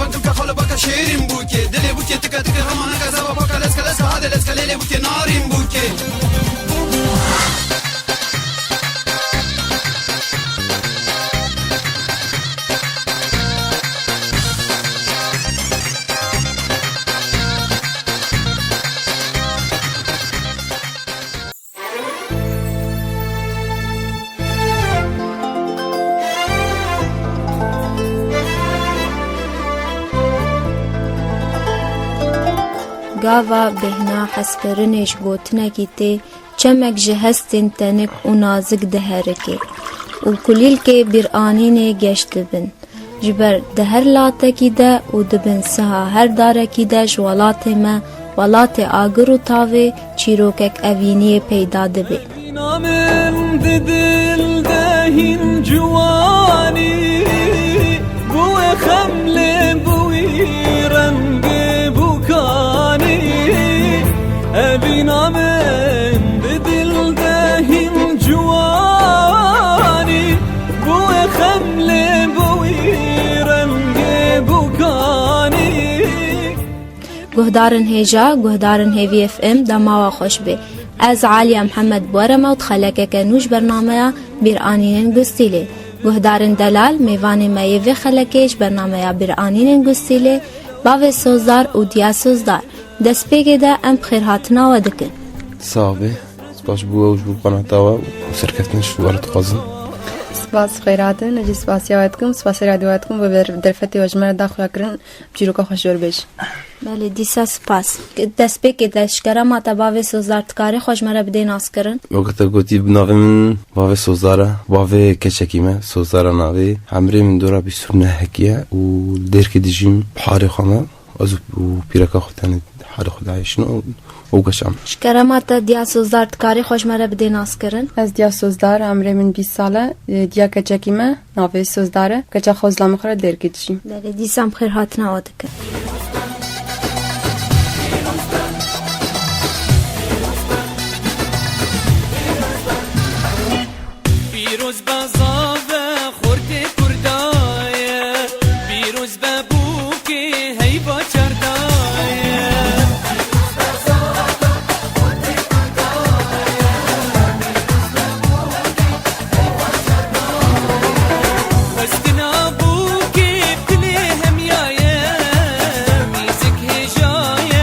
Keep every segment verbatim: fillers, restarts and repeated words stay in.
Baka xala baka şêrîn bûkê, dilê bûkê tika tika, ramana gazava baka leska leska, hade leska lêlê bûkê, narîn bûkê. Gava bêhna hezkirinê ji gotinekî tê, çemek ji hestên tenik û nazik diherike û kulîlkê bîranînê geş dibin. Ji ber di her latekî de û di bin siha her darekî de ji welatê me, welatê agir û tavê, çîrokek evîniyê peyda dibe. Evîna min di dil de hîn ciwanî, bûye xemlê, bûyî rengê bûkanî. Evîna min di dil de hîn ciwanî, bûye xemlê, bûyî rengê bûkanî. Guhdarên hêja, guhdarên Hêvî F M, dema we xweş be. Ez Aliya Mihemed bi we re me û di xelekeke nû ji bernameya Bîranînên Gustîlê. Guhdarên delal, mêvanê me yê vê xelekê ji bernameya Bîranînên Gustîlê, Bavê Sozdar û Diya Sozdar. Destpêkê de em bi xêrhatina we dikin. Sax be. Spas ji bo we û ji bo qanata we û serkeftin ji we re dixwazim. Spas xêrhatin, ez jî spasiya we dikim, spasê radyoya we dikim, bo ber-, derfetê we ji me re daxuya kirin, çîroka xweş jor bêj. Belê, dîsa spas. Destpêkê de ji kerema te Bavê Sozdar, dikarî xwe ji me re bidê naskirin? Weke te gotî, bi navê min Bavê Sozdar e, bavê keçekî me, Sozdar e navê. Emrê min dora bîst û nehekî ye û li Dêrkê dijîm, harê xwe me. Ez û pîreka xwe tenê harê xwe dayişin û, û keça min. Ji kerema te Diya Sozdar, dikarî xwe ji me re bidê naskirin? Ez Diya Sozdar, emrê min bîst sal e, e, diya keçekî me, navê Sozdar e. Keça xwe zilamê xwe re Dêrkê dijîm. Belê, dîsa em xêrhatina we dikin. Pîroz be zave xortê Kurda ye, pîroz be bûkê heyva çarda ye. Xwestina bûkê bi dilê hemiya ye, mîzik hêja ye.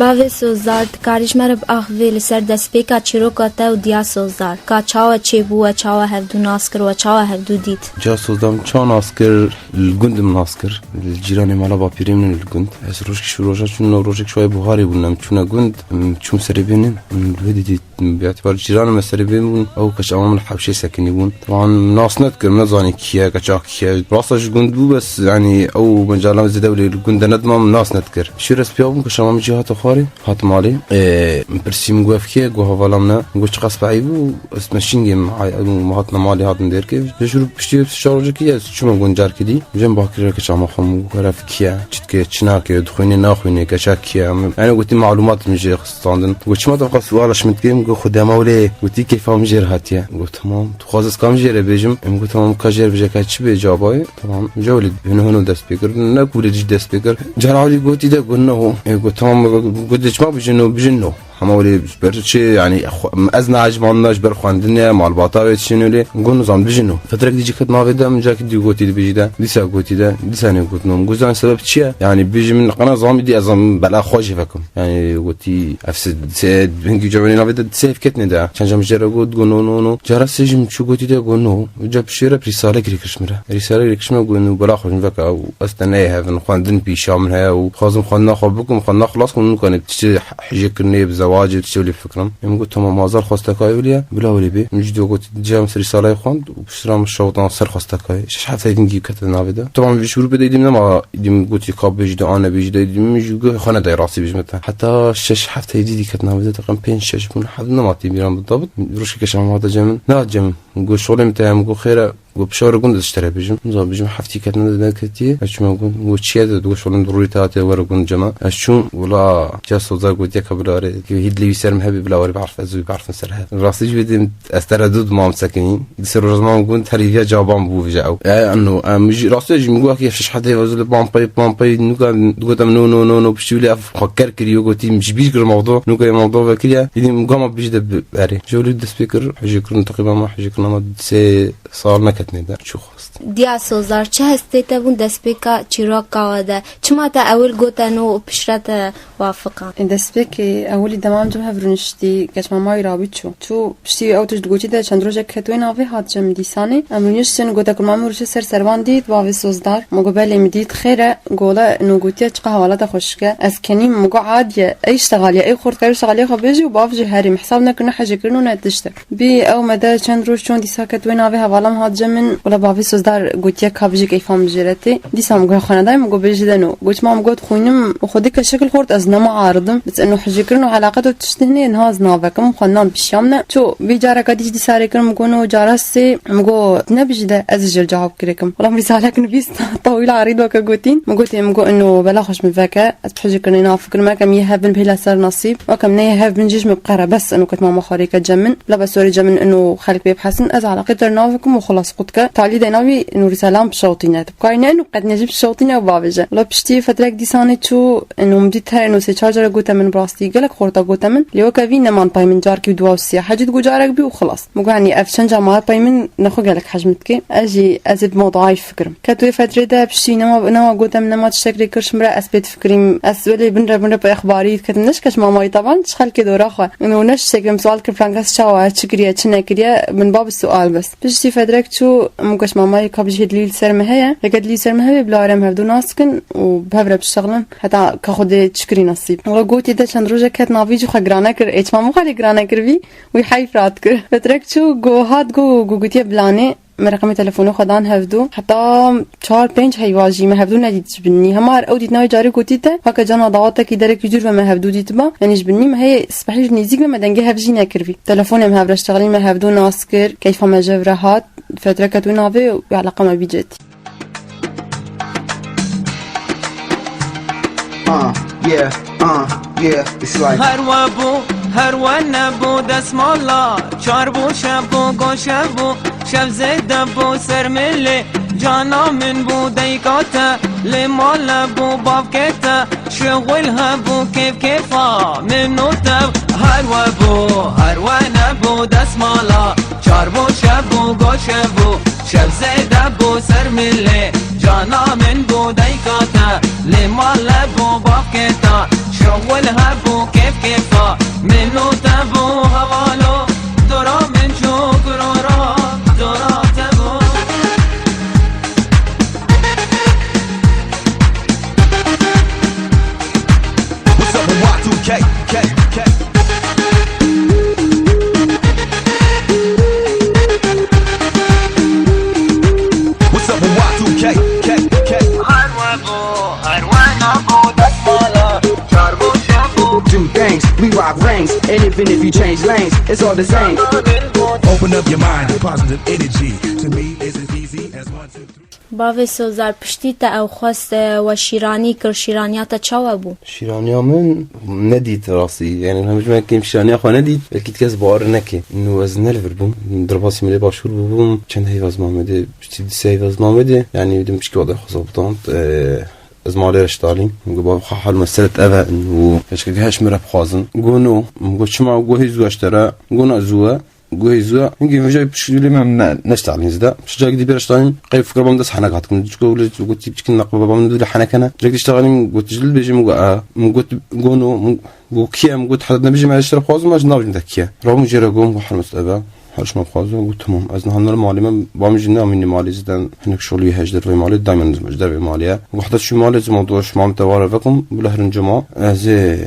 Bavê Sozdar, dikarî ji me re biaxivî li ser destpêka çîroka te û Diya Sozdar? Ka çawa çêbû, we çawa hevdû nas kir, we çawa hevdû dît? Diya Sozdar min çawa nas kir? Li gund min nas kir. Li cîranê mala bapîrê min li gund. Ez rojek ji roja çûn, rojek şoyê buharê bûn, em çûne gund, em çûm serê bênê, em li wê dî dît. Bi îtîbar cîranê me serê bê bûn, ew keça me li hewşê sekinî bûn. Tevan nas nedikir, nezanî kî ye, keça kî ye. Rasta ji gund bû, bes, yanî, ew mecala zêde wê li gund de nedima, min nas nedikir. Şûr ez piya bûm, keça me min jî hate xwarê, hat malê. Ê, min pirsî, min got, ev kî ye? Got, hevala min e. Min got, çiqas behî bû, ez me şîngê min, ay, me hatine malê, hatin Dêrkê. Ji şûr piştî çar rojekî ez çûme gund carkî dî. Jin bakire keça me xwe, min got, ev kî ye? Çi dike, çi nake, dixwîne, naxwîne, keça kî ye? Min, yanî, gotî, malûmat min jê standin. Got, çima tu qas suala ji min dikî? Min got, Xwedê me wê lê. Gotî, keyfa min jê re hatiye. Got, Tamam. Tu xwazî ez kam jê re bêjim? Min got, Tamam, ka jê re bêje, ka çi bê, cabayê? Tamam. Ji wê lê hino hino dest pê kir. Ne ku lê dijî dest pê kir. Cara wî gotî de, got, No. Ê, got, Tamam. Got, Çima bijî no? Bijî no. Hema wê lê ji ber çi, yanî, xwe-, ez nehecibandina ji ber xwendinê, malbata wê çi nû lê. Got, Nizam, bijî no. Fetrek dî jî ket navê de, min cakî dî gotî dibêjî de. Dîsa gotî de. Dîsa nê got, No. Min got, Zanî sebeb çi ye? Yanî, bijî min qena zam îdî ez bela xwe jê vekim. Yanî gotî, ev se, se, hingî cewê navê de sêv ketine de. Çend cem jê re got, got, No, no, no. Cara sê jî min çû gotî de, got, No. Ca piştî re rîsalek rêkiriş min re. Rîsalek rêkiriş min re got, No, bela xwe jin veke. Ez te neyê hevin, xwendin pîşa min heye û xwazim xwendina xwe bikim, xwendina xilas kim, nikanê tiştê hijê kirinê bi Bacê tiştê wî lê bifikirim. Em got, tamam, Azar xwestekayê wî ye, bila wî lê bê. Min jî diyo got, cem serî salay xwend û piştre min şewtan ser xwestekayê. Şeş heft heyî din gî kete navê de. Tamam, vî şurûpê de îdî min nema, îdî min gotî ka bêjî de, ane bêjî de, îdî min jî got, xwe nedayê rastî bêjim te. Heta şeş heft heyî dî kete navê de, teqrîben pênc şeş bûn, heft nema tî bîran bi dabit. Rojekê şeşem hate cem min. Nehat cem min. Got, şolê min te ye, min got, xêr e. Got, pişa were gund ez ji te re bêjim. Nizanim bêjim, heftî ketine de neketiye. Ez çûme gund. Got, çi ye de? Got, şolê min rûyê te hatiye were gund cem min. Ez çûm, wila ca Sozar gotiye ka bila were. Hîd lê wî ser min hebe, bila were biarf, ez wî biarfim ser hev. Rastî jî vê dî ez teredûd mam sekinî. Di ser rojman gund her hîviya caban bû vêje ew. E, eno, em jî, rastî jî min got, şeş heft heyva zû pampay, pampay, nuka, got em no, no, no, no, piştî wî lê ev xwe ker kiriyo, gotî, min ji bîr kir mavdo, nuka ye mavdo vekiriye. Îdî min gama bijî de bi-, erê. Jewlî dest pê kir, hejê kirin, teqrîben me hejê kirin ama sê sal neketine de, çû xwest. Diya Sozar, çi hestê te bûn destpêka çîroka we de? Çima te ewil gote no û piştre te wafiqa? Destpêkê ewilî demam cem hev rûniştî, geç mama wî rabî çû. Çû piştî ew tişt gotî de çend rojek ket wê navê hat cem dîsanê. Em rûniştin, gote ku mamê rûşe ser servan dît, bavê Sozdar. Min got, belê min dît, xêr e, gola no gotiye çiqa hewala te xweşik e. Ez kenîm, min got, adiye, ey ştexaliye, ey xortkar ştexaliye xwe bêjî û bav jî herî, min hesab nekir ne hejê kirin û ne tiştek. Bî ew me de çend roj çûn dîsa ket wê navê hevala min hat cem min. Wela bavê Sozdar gotiye ka bijî keyfa min jê re tê. Dîsa min got xwe nedayê, min got bêjî de no. Got çima min got xwînim û xwedî ke şekil xort ez nema aridim. Bes eno hijîkirin û eleqet û tiştê hinê niha ez navekim, xwendan pişiya min e. Ço vî careka dî jî dîsa rê kirim, min got no cara sê, min got ne bijî de ez jê cewab kirêkim. Wela min rîsalek nivîst, tawîla arî doke gotîn. Min gotê, min got eno bela xweş min veke. Ez bi hijîkirinê nafikirim, ekem yê hev bin bihêle ser nasîb. Ekem ne yê hev bin jî ji min biqere, bes eno ket mama xwarê ke cem min. Bila be sorê cem min eno xelk pê bihesin, ez eleqê te navekim û xilas qut ke. Talî de navî eno rîsalan bişewtîne. Tu bikarî ne eno qet ne jî bişewtîne û bavêje. Bila piştî fetrek dîsanê çû, eno min dît her eno sê çar cara gote min bi rastî gelek xorta gote min. Lê weke vî neman pay min, carkî û duwa û sîya hecî digo carek bî û xilas. Min got, "Hanî ev çend car mare pey min, nexwe gelek hej min dike." Ez jî, ez ê bi modayî fikirim. Ket wê fetrê de piştî nema, nema gotem, nema tiştek rê kir ji min re, ez pê difikirîm. Ez welê bin re, bin re bi exbarî diketim. Ne ji keç mamayî taban, ji xelkê dora xwe. Û ne ji tiştek min sual kir, filan kes çawa ye, çi kiriye, çi nekiriye, min ba bi sual bes. Piştî fetrek çû, min got, "Mamayê ka bijî dilî li ser me heye. Heke dilî li ser me hebe, bila erem hevdu nas kin û bi hev re bişexlin. Heta ka Xwedê çi kirî nesîb." Wela gotê de çend rojek ket navî jî xwe girane kir. Ê çima min xwe lê girane kir vî? Wî heyf rat kir. Fetrek çû, go hat, go, go gotiye bilanê. Me reqemê telefonê xwe dan hevdu. Heta çar pênc heyva jî me hevdu nedît ji binî. Hema her ew dît navê carê gotî te, hake cana dawatekî derekî jûr ve me hevdu dîtiba. Yanî ji binî me heye sibehî ji nêzîk ve me dengê hev jî nekirvî. Telefonê me hev re ştexlî, me hevdu nas kir. Keyfa me jev re hat. Fetreke tu navê û eleqa me bî cetî. Uh, yeah, uh, yeah, it's like Her we bû, her we nebû desmala. Çar bû, şev bû, goşev bû, şev zêde bû, ser milê cana min bû, deyka te lê male bû, bavkê te şixul hebû, kêf kêfa min û te. Her we bû, her we nebû desmala. Çar bû, şev bû, goşev bû, şev zêde bû, ser milê cana min bû, deyka te lê male bû, bavkê te şixul hebû, kêf kêfa min û te bû, hewalo dora min çû, kurora dora te bû. What's up with Y two K? K, K. What's up with Y two K? K, K. Her we bû, her we nebû desmala. Çar bû, şev bû. Do things, we rock rings, and even if you change lanes, it's all the same. Open up your mind to positive energy. To me, it's as easy as one, two, three. Bavê Sozar, piştî te ew xwest, e, we şîranî kir, şîraniya te çawa bû? Şîraniya min nedît rastî. Yani, hemî ji me kêm şîraniya xwe nedît. Belkî ti kes bawer neke. Nû ez ne li vir bûm. Derbasî Milê Başûr bûbûm. Çend heyva ez mam wê dê, piştî du sê heyva ez mam wê dê. Yani, wê dê min pişkî wada xwe zabitand. E, ez malê re ştalîm. Min got, "Bavê xwe hal mesele ev e." Û keşke heş min re bixwazin. Go no. Min got, "Çima?" Go hê zû e ji te re. Go na zû e. Guhê zû, hingê vêca pişkî lê me ne, neştalîn zida. Pişt carek dî bêre ştalîn, qey fikra bam dest henek hat. Min çiko wile gotî piçkin neqbe babam dû le henekene. Cek dî ştalîn got, "Ji dil bêjim?" Go, "A." Min got, "Go no." Min go, "Kiye?" Min got, "Heta nebêjim ez ji te re xwazim, ez navcim te kiye." Rabûm jê re gom, "Hal must eve." Her şima xwazim, got, "Tamam." Ez niha li malê me, bam jî namîne malê zida. Hinek şolî hej dervey malê, daymen ji dervey malê ye. Go, "Heta şu malê zima doş mam te ware vekum, bila herin cuma." Ez ê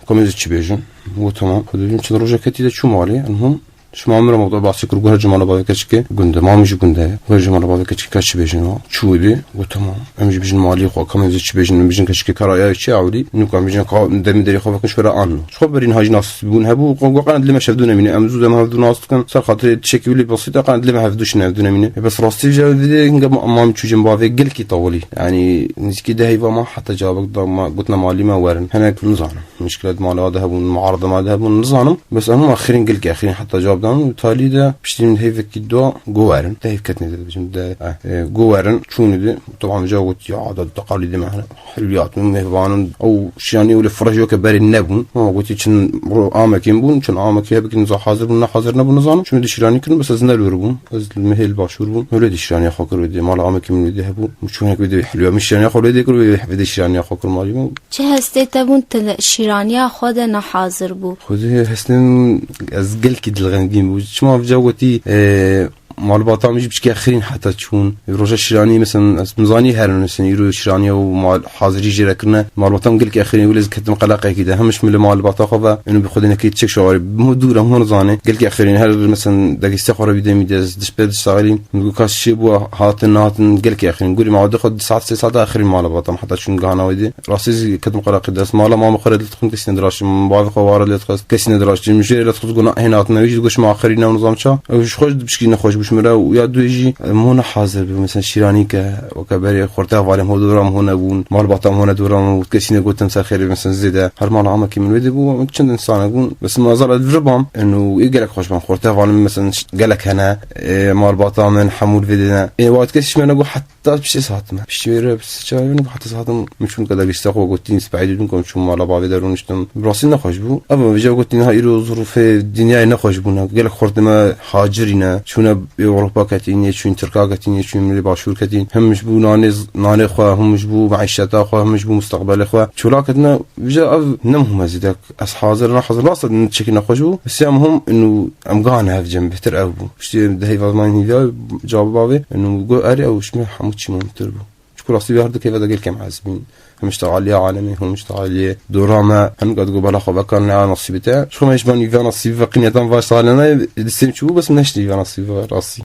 Ka em ê zî çi bêjin? Got, "Tamam." Xwedê bînim çend rojek ketî de çû malê. Em hûn şima min re mewduê basî kir, got, "Her cimala bavê keçikê gund e. Ma min jî gund e. Her cimala bavê keçikê ka çi bêjin wa?" Çû wê bê, got, "Tamam. Em jî bijin malê xwe, ka em ê zî çi bêjin? Em bijin keçikê kara ya çi ewlî? Nûka em bijin ka demê derê xwe vekin ji xwe re an." Xwe berî niha jî nas bûn hebû, got, "Qe-, qe-, em dilê me şevdû nemîne. Em zû de em hevdû nas dikin. Ser xatirê tiştekî wî lê besît e, qe-, em dilê me hevdû şine, hevdû nemîne." E, bes rastî ji vê hinga ma, ma çû cem bavê gelkî tawilî. Yanî nizîkî deh heyva ma heta cevabek da ma, gotina malî me werin. Hinek nizane. Muşkilat mala de hebûn, muarada mala de hebûn, nizanim. Bes em axirîn gelkî axirîn heta cevab dan û talî de piştî min heyvekî dua go werin. Te heyv ketine de dibêjin de, e, e, go werin, çûnê de. Taban ca got, "Ya, da teqalîdê me hene." Hilwiyat min, mêhvanin, ew şiranî wile fireh yok e berê nebûn. Ma gotî çin ro-, amekîn bûn, çin amekî hebikîn za hazir bûn, ne hazir nebûn, nizanim. Çûnê de şiranî kirin, bes ez ne li wir bûm. Ez li mehê li başûr bûm. Wile de şiraniya xwe kir wê de, mala amekî min wê de hebû. Çûnek wê de hilwiya min şiraniya xwe wê de kir, wê, wê de şiraniya xwe kir malî min. Çi hestê te bûn tu şîraniya xwe de nehazir bû? Xwedê hestên ez gelkî dilxengîn bû. Çima vêca gotî, e, malbata min jî piçkî xirîn heta çûn. Roja şîranî, mesela, ez mizanî herin, mesela, îro şîraniya û mal, hazirî jê re kirine. Malbata min gelkî xirîn, wile ez ketim qeleqekî de. Hemiş min li malbata xwe ve, inu bi xwedê nekê çek şawarî. Hûn dûr e, hûn zanê. Gelkî xirîn, her, mesela, degîstê xwe re bî demî de, ez diş pê diş saxilîn. Min got, "Kas çi bû, hatin, nahatin, gelkî axirîn." Gurî ma xwedê xwe di saet sê saet axirîn mala bata min, heta çûn gihana wê dê. Rastî zî ketim qereqê dest. Mala ma min xwe re dil dixim, kesî nediraştim. Bavê xwe ware lê dixist, kesî nediraştim. Jê lê dixist, got, "Na, hê nahatine." Wî jî digot, "Şima axirîn ne, nizam ça." Ew ji xwe ji pişkî nexweş bû ji min re. Û ya duê jî, em hûn hazir bû. Mesela şîranî ke, weke berê xorte hevalên hûn dora min hûn nebûn. Malbata min hûn dora min û kesî negotin ser xêrê, mesela zêde. Her mala amekî min wê dê bû, çend însanek bûn. Bes mazal ez viribam. Eno ê gelek xweş ban. Xorte hevalên min, mesela, gelek hene. Ê, malbata min hemû li vê dê ne. Ê, wat kes ji me nego heta piştê saet me. Piştî wê re piştî çawa ne, heta saet min çûn ke dagişta xwe gotîn, spehî dûn kom çûn mala bavê de rûniştim. Rastî nexweş bû. Ev vêca gotîn ha îro zirûfê dinyayê nexweş bûne. Gelek xortê me hacirî ne. Çûne Ewropa ketîn, yê çûn Tirka ketîn, yê çûn milê başûr ketîn. Him ji bû nanê, nanê xwe, him ji bû meîşeta xwe, him ji bû mustaqbelê xwe. Çola ketine, vêca ev ne muhim e zî de. Ez hazir, ne hazir, nasıl çekî nexweş bû. Siya muhim inu em gane ev cem bêhtir ev bû. Piştî dehê vatman hîviya cavab bavê, inu go erê ew şme hemû çî muhimtir bû. Çiku rastî her du keyfe de gelkî em ez bîn. Hem işte aliyê alemê, hem işte aliyê dora me. Hem gad go bela xwe vekan ne nasîbî te. Şu me ji ben hîviya nasîbî ve qînetan vaş salene, distêm çi bû, bes neştî hîviya nasîbî ve rastî.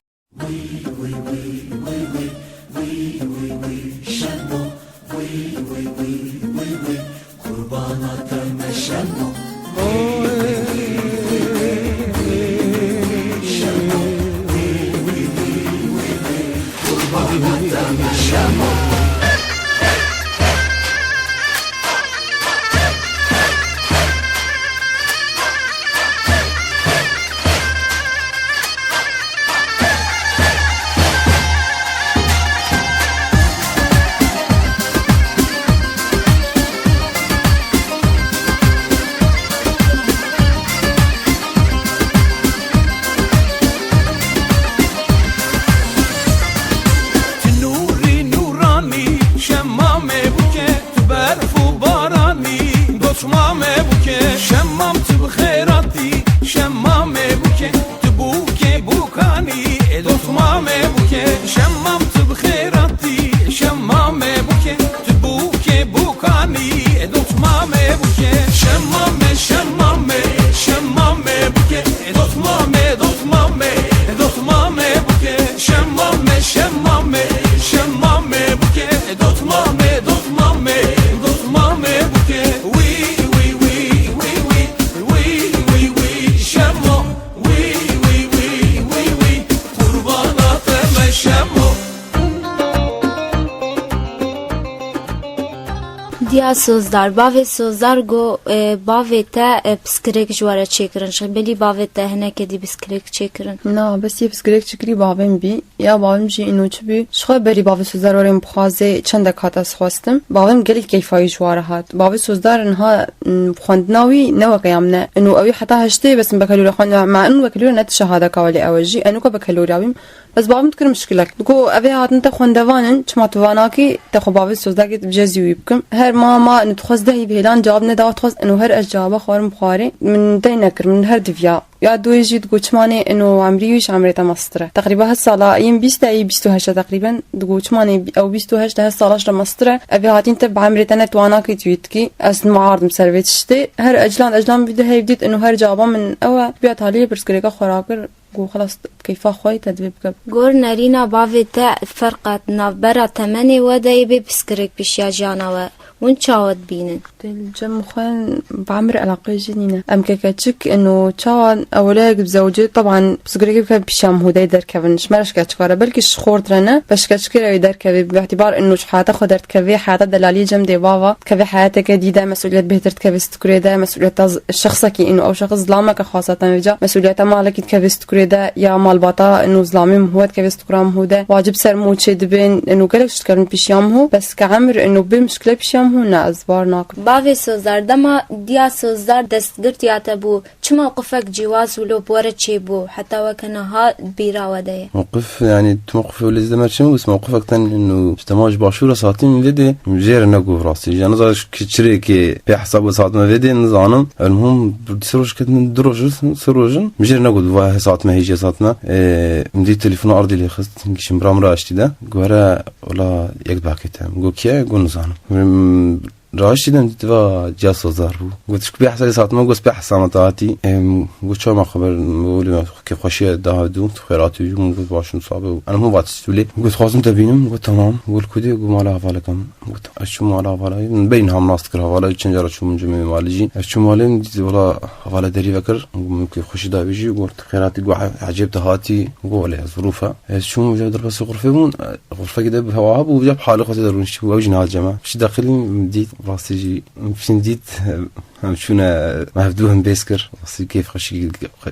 Tu nûrî nûranî, şema me bûke, tu berf û baranî, dotma me bûke, şemam tu bi xêratî, şema me bûke, tu bûke bûkanî, e dotma me bûke, şemam tu bi xêratî, şema me bûke, tu bûke bûkanî, e dotma me bûke, şema me, şema me, şema me bûke, e dotma me, dotma me, e dotma me bûke, şema me, şema me, şema me bûke, e dotma me, dotma me, dotma me bûke. Wî, wî, wî, wî, wî, wî, wî, wî, şemo. Wî, wî, wî, wî, wî, qurbana te me şemo. Diya Sozdar, bavê Sozdar got, e, bavê te, e, piskirêk ji we re çêkirin. Ji belî bavê te hinekê dî piskirêk çêkirin. Na, bes yê piskirêk çêkirî bavê min bî. Ya bavê min jî îno çi bî? Ji xwe berî bavê Sozdar werê min bixwazê, çendek hat ez xwestim. Bavê min gelek keyfa wî ji wa re hat. Bavê Sozdar niha, m, xwendina wî ne weke ya min e. Îno ew ê heta heştê bes min bekelorê xwendina. Me îno bekelorê ne ti şehadeka welê ew e jî. Eno ka bekelorya wî. Bes bavê min dikir mişkilek. Digo, "Ev ê hatin te xwendevan in, çima tu va nakî, te xwe bavê Sozdar kê, tu bije ez jî wî bikim." Her ma, ma, îno dixwest dehî bihêlan cewab neda, dixwest îno her ez cewaba xwarin bixwarê. Min dey nekir, min her diviya. Ya doyê jî digot çimanê ino emrî wî ji emrê te mestir e. Teqrîba heft sala, yên bîst e, yê bîst û heşt e teqrîben. Digot çimanê ew bîst û heşt e, heft sala ji te mestir e. Ev ê hatîn te bi emrê te ne twanakî tu yê dikî. Ez nimeardim ser vê tiştê. Her eclan eclan vî de heyv dît ino her caba min ew e. Biya taliyê pirsgirêka xwe rakir. Got xelas, keyfa xwe te divê bike. Gor nerîna bavê te ferq e, di navbera temenê we de yê bê pirsgirêk pişiya jiyana we. Hûn çawa dibînin? Tê li cem xwe bi emir eleqê jî nîne. Em kekeçik ino çawa ewleyek bi zewcê, teban pirsgirêkê bike pişiya mihûdeyê derkevin. Ji me re şikeçik were. Belkî ji xort re ne, be şikeçikê re wê derkevê. Bi îtîbar ino ji heyata xwe derdikevê, heyata delaliyê cem dê bava. Dikeve heyateke dî de, mesûliyet bêhtir dikeve stûkurê de, mesûliyeta z-, şexsekî ino ew şexs zilameke xaseten vêca, mesûliyeta malekî dikeve stûkurê de, ya malbata ino zilamê mihû dikeve stûkura mihû de, wacib ser mûçê dibên, ino gelek tişt dikevin pişiya mihû, bes ke emir ino bê mişkile pişiya mihû ne, ez bar nakim. Bavê Sozar, dema diya Sozar destgirtiya te bû, çi mewqifek cîwaz û lopwere çêbû, heta weke niha bîra we de ye? Mewqif, yanî tu mewqifê wê lê zêde me çi bû, mewqifek ten û ji dema ji başûr re hatîm vê dê, jê re negot rastî. Ji niza ki çirêkê pê hesab wê hatime vê dê nizanim. El muhim, ser roj ketin du roj, sê roj in. Jê re negot va hez hatime, hêjî hez hatime. Ê, min dî telefona ardî lê xist. Hinkî ji bira min re aştî de. Got here, wela yek bakê te. Got kî ye? Got nizanim. Min Raşî dem dît va ciya Sozar bû. Got, "Çik pê hesabê hatime?" Got, "Pê hesama te hatî." Em, got, "Çawa me xeber, olê me kêfxweşiye daha dû, tu xêr hatî." Min got, "Baş in, sabe." Em hûn vat stûlê. Got, "Xwazim te bînim." Got, "Tamam." Got, "Kudê?" Got, "Mala hevalekam." Got, "Ez çûm mala hevalekê." Min beyî niha min nas dikir hevalê, çend cara çûm cimê malê jî. Ez çûm malê, min dît, wela hevalê derî vekir. Got, "Min kêfxweşî da wî jî." Got, "Xêr hatî." Got, "Ecêb te hatî." Got, "Wele, zirûf e." Ez çûm uca derbasî xurfê bûn. Xurfekî de bi hewa hebû, uca bi halê xwe tê de rûniştî bû. Ew jî niha cem e. Piştî deqilî min dît, rastî jî min dît, em çûne, me hevdû hembêz kir. Rastî kêf xweşî,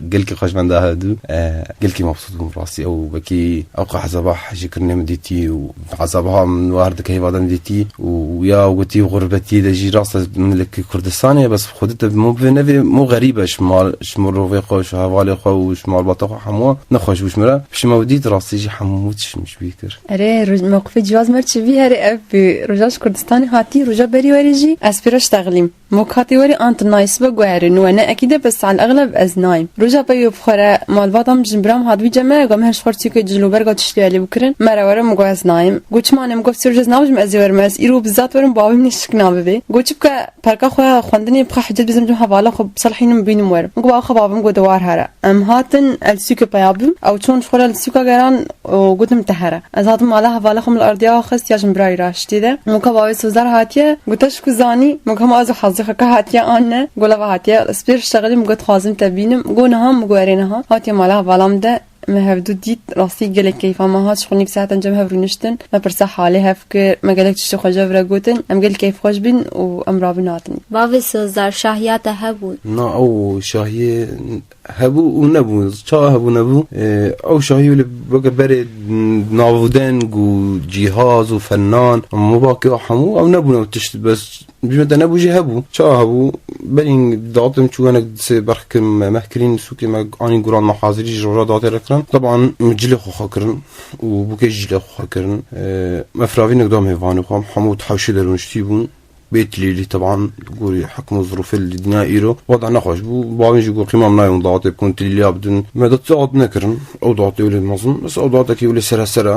gelkî xweş benda hevdû. E, gelkî mebsût bûm rastî. Ew wekî ew qehzeba hejîkirinê min dîtî û ezaba min war dike hêva de min dîtî û ya gotî xurbetiyê de jî rast e, milekî Kurdistanê ye, bes xwedî te mo bivê nevê mo xerîb e, ji mal, ji mirovê xwe, ji hevalê xwe û ji malbata xwe hemû nexweş bû ji min re. Piştî me dît rastî jî hemû tişt min ji bîr kir. Erê, roj-, mewqifê cîwaz me çi bî herê ev bî. Roja ji Kurdistanê hatî, roja berî werê jî ez pê re ştexilîm. Mok hatî werê an tu nayê sibe guherê nû ne ekîd e, bes al exleb ez nayim. Roja peyvê bi xwe re malbata min jin bira min hatibî cem me, got me her ji xwe re çîkê cilûberga tiştê elê bikirin. Me re were, min got ez nayim. Got çima ne, min got sê roj ez nabijim ez ê werim, ez îro bi zat werim, bavê min ê şik nabibê. Got çi bike, perka xwe xwendinê bixwe hicet bizim cim hevala xwe biselhînim bînim werim. Min got baxa bavê min got de war here. Em hatin el sûkê peya bûn. Ew çûn ji xwe re li sûka geran û gotin te here. Ez hatim mala hevala xwe min li ardiya xist ya jin birayî raştî de. Moka bavê Sozar hatiye, gote ji ku zanî, moka ma ez û hazir xwe ka hatiye an ne. Gola ve hatiye, ez pêr ştexilîm, got xwazim te bînim. Go niha, min go erê niha. Hatiye mala hevala min de, me hevdû dît, rastî gelek keyfa me hat, ji xwe nîv saetan cem hev rûniştin. Me pirsa halê hev kir, me gelek tiştê xwe ji hev re gotin. Em gelek keyfxweş bîn û em rabîn hatin. Bavê Sozar, şahiya te hebû? Na, ew şahiyê hebû û nebû. Çawa hebû nebû? Ê, ew şahî wê li weke berê navdeng û cîhaz û fenan, mobakê hemû ew nebûn ew tişt, bes bîme te nebû jî hebû. Çawa hebû? Berî daxtim çû hinek disê berx kirin me, meh kirîn sûkê me anî guran me hazirî ji roja datê re kirin. Teban min cilê xwe xwe kirin û bûkê jî cilê xwe xwe kirin. Ê, me firavînek da mêvanê xwe, hemû di hewşê de rûniştî bûn. Bê tilîlî, teban, gorî hikm û zirûfê li dinya îro, wada nexweş bû. Bavên jî got, qîma min nayê hûn dawetê bikin, tilîliya bidin. Me da dawet nekirin. Ew dawetê wê lê mezin. Mesela ew dawetekî wê lê sere sere.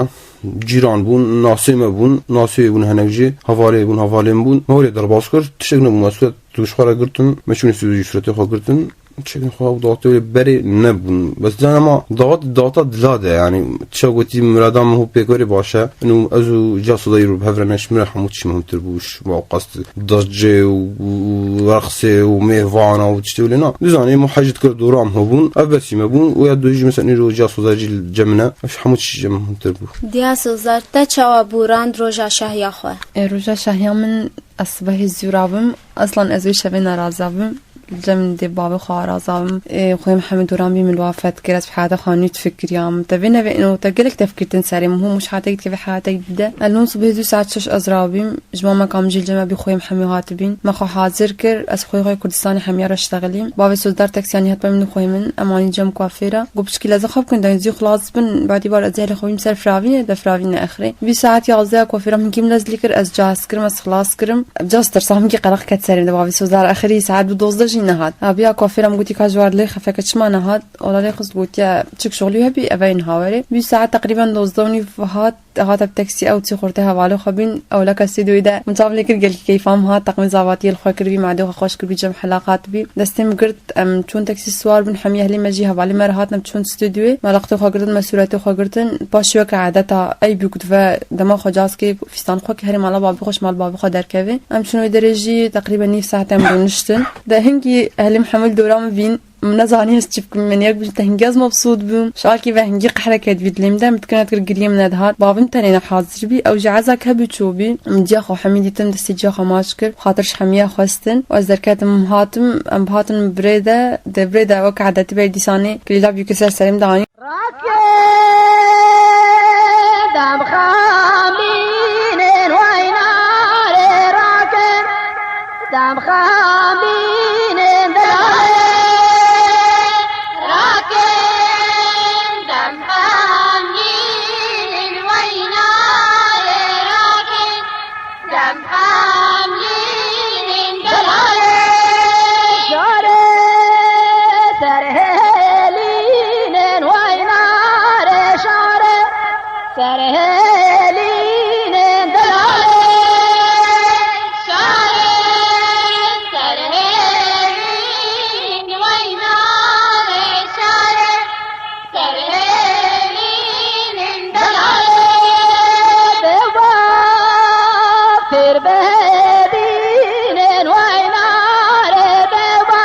Cîran bûn, nasê me bûn, nasê wê bûn, henek jî hevalê bûn, hevalê min bûn. Me wê lê derbas kir. Tiştek nebû, me sûret tu ji xwe re girtin. Me çûnê sûretê xwe girtin. Çekên xwe û dawetê wê berê nebûn. Bes can ama dawet, daweta dila de, yani, tişa gotî mirada min hû pêk werê baş e. Ino ez û Casoda îro bi hev re ne, ji min re hemû tişt muhimtir bû. Ji bo qast dacê û, û, û rexsê û mêvana û tiştê wê lê na. Dizanî, hemû hej dikir dora min hebûn. Ev besî me bûn. Û ya dû jî mesela îro Casoda jî li cem min e. Ev ji hemû tişt cem muhimtir bû. Diya Sozar, te çawa bûrand roja şahiya xwe? E, roja şahiya min, ez sibehê zû rabim. Aslan ez wê şevê naraza bim. Li cem dê bavê xwe araza bim. Ê, xwê Mihemmed Duran bî min wafet kir, ez bi heyata xwe nû difikiriyam. Te vê nevê ino te gelek tefkirtin serê min, hûn mûş heyatê dikeve heyatê dide. Ez lon sibê zû saet şeş ez rabîm. Ji mameka min jî li cem bî xwê Mihemmed hatibîn. Me xwe hazir kir, ez xwê xwe Kurdistanê hemiya re ştexilîm. Bavê Sozdar teksiyanî hat min û xwê min, em anî cem kuafêra. Got piçkî leze xwe bikin, dayê zû xilas bin, badî bar ez ê xwe bîm ser firavînê, de firavînê exirê. Vî saet yazdeh kuafêra min kîm lez lî kir, ez caz kirim, ez xilas kirim. Caz tirsam kî qereq ket serê min de, bavê Sozdar exirî saet bi dozdeh Nehat. Abiya kuafêra min gotî ka ji war lê xefeke çima nehat? Ola lê xist gotiye çik şixulî hebî, eve niha were. Bî saet teqrîben dozdeh û nîv hat, hate bi teksî ew çî xortê hevalê xwe bîn. Ewleka stûdyoyê de min çav lê kir, gelkî keyfa min hat, teqmê zavatiyê li xwe kiribî, madê xwe xweş kiribî, cem helaqat bî. Destê min girt, em çûn teksî siwar bûn, hemiya ahlê me jî hevalê me re hatin, em çûn stûdyoyê. Me laqtê xwe girtin, me sûretê xwe girtin. Paşê weke edeta ey bû ku dive dema xwe caz kê, fîstan xwe kê herê mala babê xwe, ji mal babê xwe derkevê. Em çûn wê derê jî teqrîben nîv saet em rûniştin. De hingî ehlê Mihemed dora min bîn, min nezanî ez çi bikim, min yek bû te hingî ez mebsût bûm. Ji alkî ve hingî qehre ket bî dilê min de, min dikir nedikir giriyê min nedihat. Bavê min tenê ne hazir bî, ew jî ezak hebû çû bî. Min ciya xwe hemî dîtin, destê ciya xwe maç kir, xatir ji hemiya xwestin. Û ez derketim hatim, em hatin birê de, de birê de wek edetî ber dîsanê kilîla bî ki ser serê min de anî. Rakin dem xemînên weynarê rakin, dem xemînên delalê rakin, dem xemînên weynarê rakin. Dem xemlînên delalê şarê, serhêlînên weynarê şarê, serhêlînên delalê şarê, serhêlînên weynarê şarê. Serhêlînên delalê dewba, fêr bebînên weynarê dewba,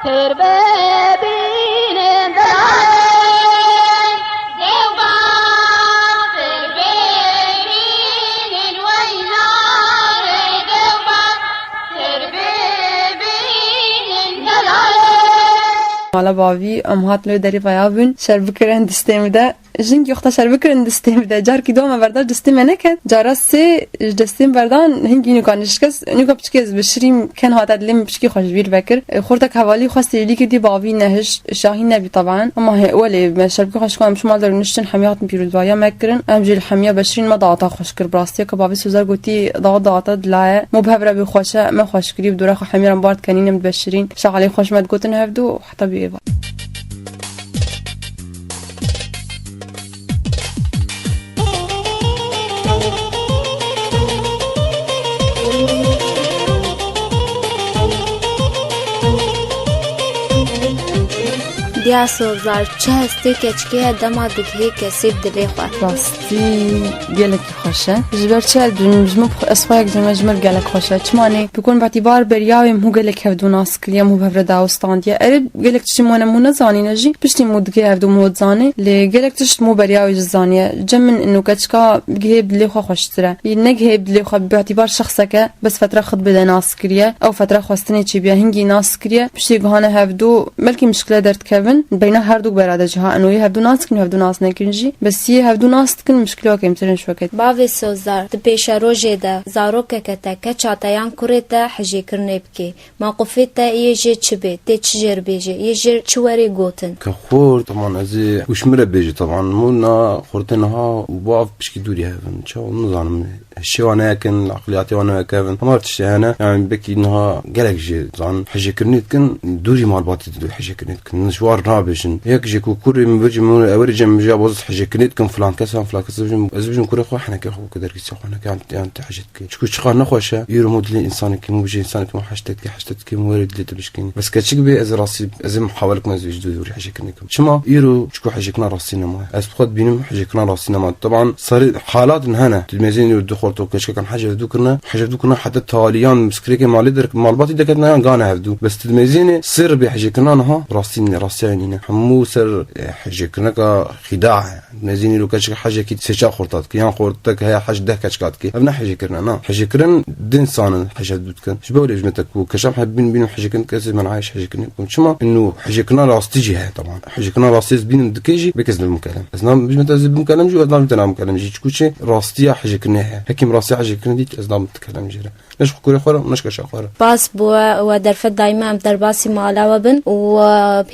fêr bebînên delalê dewba, fêr bebînên weynarê dewba. Mala bavî, em hatin li derê veya bûn, şer bikirin distê min de. Jingî wexta şer bikirin distê min de. Carkî du me berda distê me neket. Cara sê ji destê min berdan hingî nûka nişkes, nûka piçkê ez bişirîm, ken hate dilê min piçkî xwe ji bîr vekir. Xortek hevalî xwest êlî kir dî bavî nehişt, şahî nebî taban. Ama he, welê me şer bikir xwe ji ku em çû mal de rûniştin, hemiya hatin pîrozbahiya me kirin. Em jî li hemiya beşirîn me daweta xweş kir. Bi rastî ka bavî Sozar gotî, dawa daweta dilaye. Mo bi hev re bê xweş e, me xweş kirî, bi dora xwe hemî re bar kenî, ne bi beşirîn. Şaxalê xweş me digotin hevdu, heta bî êva. Diya Sozar, çi hestê keçikê ye dema digihê kesê bi dilê xwe. Rastî gelekî xweş e. Ji ber çi ez dibînim, ji min bi xwe, ez xwe yek dibînim, ji min gelek xweş e. Çima nê? Bi ku min bi îtîbar beriya wê min hû gelek hevdu nas kiriye, min hû bi hev re dawistandiye. Erê gelek tiştî min hûn nezanîne jî, piştî min hû digihê hevdu min hû dizanê. Lê gelek tişt min hû beriya wê jî zaniye. Cem min ino keçika gihê bi dilê xwe xweştir e. Yî ne gihê bi dilê xwe bi îtîbar şexseke bes fetra xitbê de nas kiriye. Ew fetra xwestinê çêbiya hingî nas kiriye. Piştî guhane hevdu belkî mişkile derdikevin. Beyna her du bera de ciha enoyê hevdu nas dikin, hevdu nas nekin jî. Bes yê hevdu nas dikin mişkile kêmtir in şweket. Bavê Sozar, di pêşerojê de zarokeke te, keça te yan kurê te hijêkirinê bikê. Maqufê te yê jê çi bê? Tê çi jêr bêjê? Yê jêr çi werê gotin? Ke xort, teman ez ê û ji min re bêje, teman. Mûna xortê niha û bav pişkî dûrî hevin. Çawa nizanim. Hişê wan nekin, aqliyatê wan nekevin. Hemar tiştê hene. Yani belkî niha gelek jê zan. Hijêkirinê dikin, dûrî malbatê dido hijêkirinê dikin. Ji war nabêjin. Yek jê ku kurê min vecî min ewerê cem ji aboz hijêkirinê dikin filan kes an filan kes bêjin. Ez bêjim kurê xwe heneke xwe ku dergî çawa neke yan te hijê Çiku çiqa nexweş e, îro mû dilê însanekî, mû bijê însanekî mû heştekî, heştekî mû werê dilê te bişkînî. Bes keçik bê, ez rastî, ez ê muhawelek me ez ji dû dûrî hejêkirinê kim. Çima? Îro çiku hejêkirina rastî nemaye. Ez bi xwe dibînim hejêkirina rastî nema. Teban serê halat in hene. Tu dimêzînî îro du xorto keçkekan hejevdû kirine. Hejevdû kirine heta taliyan bi skrêkê malê der, malbatî deketine yan gane hevdû. Bes tu dimêzînî sir bê hejêkirina niha rastî nîne, rastiya nîne. Hemû ser, e, hejêkirineka xîda ye. Mezînî lo keçik hejekî sê çar xorta dike, yan xortek heye hej deh keçika dike. Ev ne hejêkirin e, na. Hejêkirin din san in, hej hevdû dikin. Ji ber wê ji me te ku keşam hevbîn bînin hejêkirin dike, ez ê menayê ji hejêkirinê bikim. Çima? Ino hejêkirina rastî jî heye, teban. Hejêkirina rastî ez bînim dike jî, belkî ez nabim kelem. Ez nam, ji me te ez ê bim kelem jî, ez nabim te nabim kelem jî. Çiku çi rastiya hejêkirinê heye. Hekî min rastiya hejêkirinê dît, ez nabim te kelem jê re. Ne ji kurê xwe re, ne ji keça xwe re. Spas bo we, we derfet daîme em derbasî mala we bin û, e,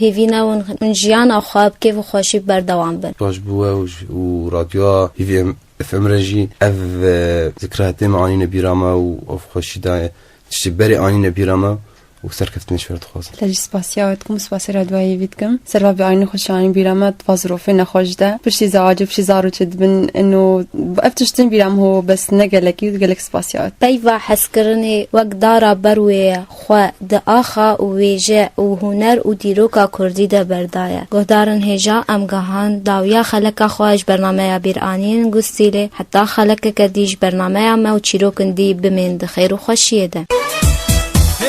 hêvî ne hûn, hûn jiyana xwe bi kêf û xweşî berdewam bin. Spas bo we û ji, û radyoya Hîvî F M re jî ev, e, zikretê me anîne bîra me û ev xweşî daye. Tiştê berê anîne bîra me. û serkeftinê ji we re dixwazim. Te jî spasiya we dikim, spasê re duayê vî dikim. Serva bi aynî xweşanî bîra me diva zirofê nexweş de. Piştî zewacê, piştî zarokê dibin, ino ev tiştin bîra min ho bes ne gelekî û gelek spasiya we. Peyva hezkirinê wek dara ber wê ye, xwe di axa û wêje û huner û dîroka kurdî de berdaye. Guhdarên hêja, em gihan dawiya xeleka xwe ji bernameya Bîranîn Gustîlê, heta xelekeke dî ji bernameya me û çîrokên dî bimên di xêr û xweşiyê de. Hey,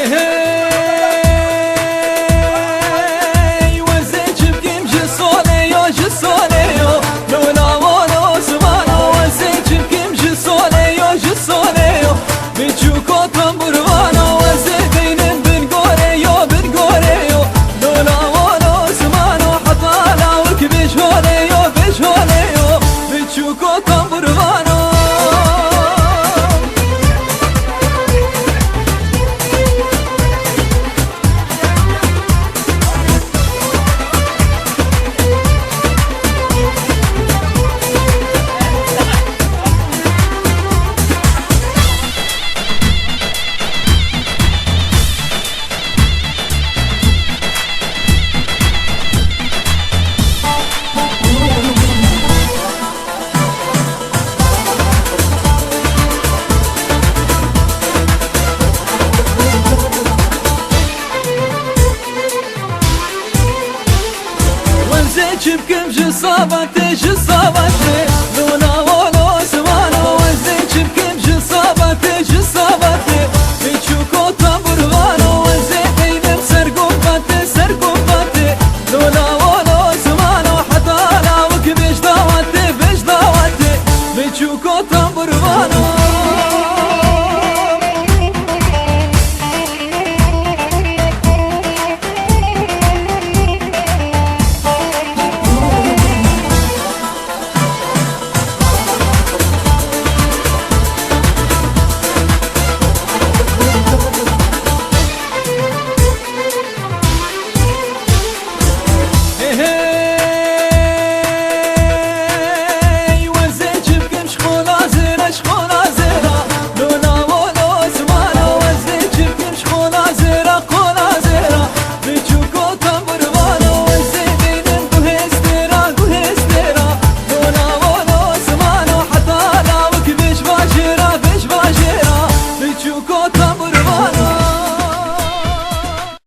wezê çi bikim ji solê yo, ji solê yo. Lola wano zimano, wezê çi bikim ji solê yo, ji solê yo. Biçûko tamburvano, wezê deynin bin gorê yo, bin gorê yo. Lola wano zimano, heta lawik bijolê yo, bijolê yo. Biçûko tamburvano. Wezê çi bikim ji sabatê, ji